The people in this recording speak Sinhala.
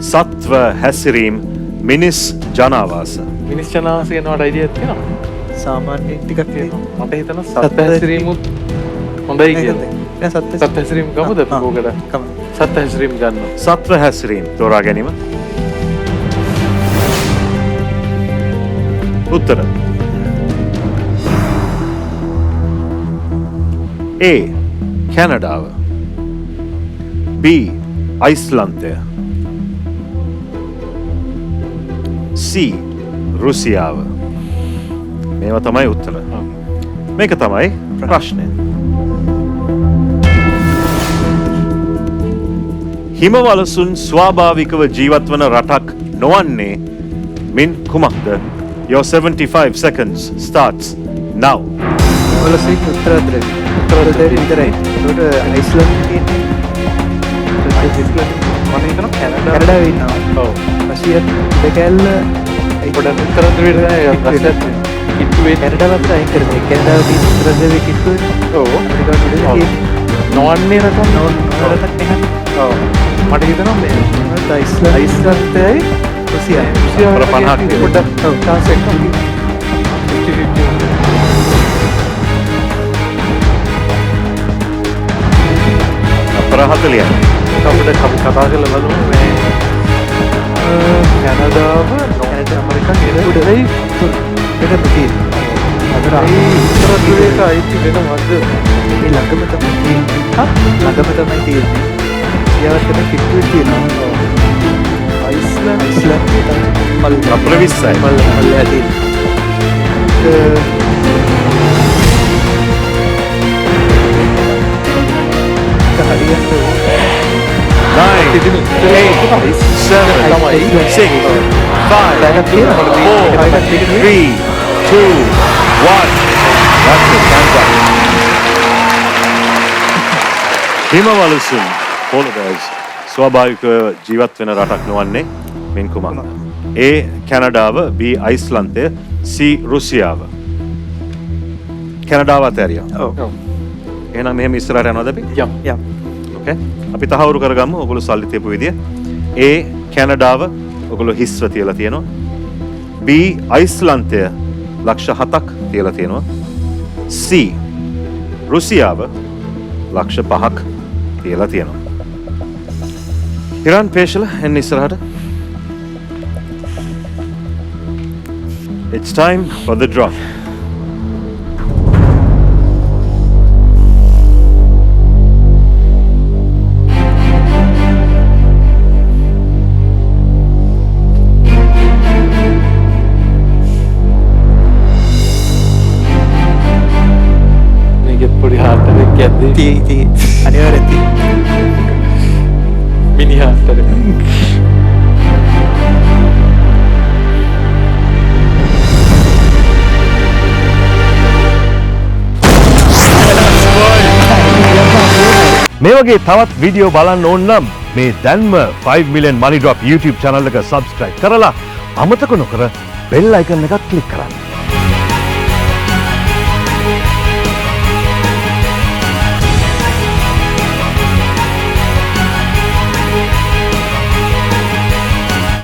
සත්ව හැසිරීම, මිනිස් ජනාවාස. මිනිස් ජනාවාස ගැන ඔයාලට අයිඩියක් තියෙනවද? සාමාන්‍යයෙන් ටිකක් තියෙනවා. මට හිතෙනවා සත්ව හැසිරීමුත් හොඳයි කියලා. නෑ, සත්ව සත්ව හැසිරීම ගමුද අපි ඕකට? ගමු. සත්ව හැසිරීම ගන්නවා. සත්ව හැසිරීම තෝරා ගැනීම. උත්තර A. කැනඩාව, B. අයිස්ලන්තය, C. රුසියාව. මේවා තමයි උත්තර. මේක තමයි ප්‍රශ්නය. හිමවලසුන් ස්වාභාවිකව ජීවත් වන රටක් නොවන්නේ මින් කුමක්ද? Your 75 seconds starts now. වලසුන් උත්තර ද්‍රව්‍ය. උත්තර ද්‍රව්‍ය විතරයි. ඒකට අයිස්ලන්ත තියෙන්නේ. අයිස්ලන්ත මම හිතනවා කැනඩාව. කැනඩාවේ ඉන්නවා. ඔව්. රෂියන් දෙකැල්ල පොඩක් උත්තර ද්‍රව්‍යයට තමයි රෂියාත් කිට්ටු වෙන්නේ. කැනඩාව අතර අයින් කරන්නේ. කැනඩාව තියෙන උත්තර ද්‍රව්‍ය කිට්ටු වෙනවා. ඔව්. ඇමරිකාවට උඩ තියෙන්නේ. නොවන්නේ රටක්. නොවන රටක් නෙහන්නේ. ඔව්. මට හිතෙනවා මේ මොකද අයිස්ලන්ත, අයිස්ලන්තයයි රුසියාව. රුසියාව තප්පර 50ක් පොඩ්ඩක් ඔව්. චාන්ස් එකක් තියෙනවා. 50-50. තප්පර 40යි. අපිට අපි කතා කරලා බලමු මේ කැනඩාව, නෝර්ත් ඇමරිකා කියලා උඩයි වෙනම තියෙනවා. අතර ඒ උත්තර ධ්‍රුවයට අයිති වෙනවද? ඒ ළඟම තමයි තියෙන්නේ. ළඟම තමයි තියෙන්නේ. රුසියාවත් එක්ක කිට්ටුවේ තියෙනවා. අයිස්ලන්ත, අයිස්ලන්තේ තමයි පල්ලෙහා. තප්පර 20යි. පල්ලෙහා තියෙන්නේ. ඒක හරියට 9, 8, 7, 6, 5, 4, 3, 2, 1. That's it. Time's up. හිමවලසුන් polar bears ස්වාභාවිකව ජීවත් වෙන රටක් නොවන්නේ මින් කුමක්ද? A. කැනඩාව, B. අයිස්ලන්තය, C. රුසියාව. කැනඩාව අතෑරියා. ඔව්. ඔව්. එහෙනම් මෙහෙම ඉස්සරහට යනවද අපි? යම්. යම්. ඕකේ. අපි තහවුරු කරගමු ඔයගොල්ලෝ සල්ලි තියපු විදිය. A. කැනඩාව ඔයගොල්ලෝ හිස්ව තියලා තියෙනවා. B. අයිස්ලන්තය ලක්ෂ 7ක් තියලා තියෙනවා. C. රුසියාව ලක්ෂ 5ක් තියලා තියෙනවා. හිරන් පේශල එන්න ඉස්සරහට. It's time for the drop. මේකෙත් පොඩි හાર્ට් එකක් යද්දී තියෙයි තියෙයි. අනිවාර්යෙන් තියෙයි. මිනි හાર્ට් එකක්. මේ වගේ තවත් වීඩියෝ බලන්න ඕන නම් මේ දැන්ම 5 million money drop YouTube channel එක subscribe කරලා අමතක නොකර bell icon එකත් click කරන්න.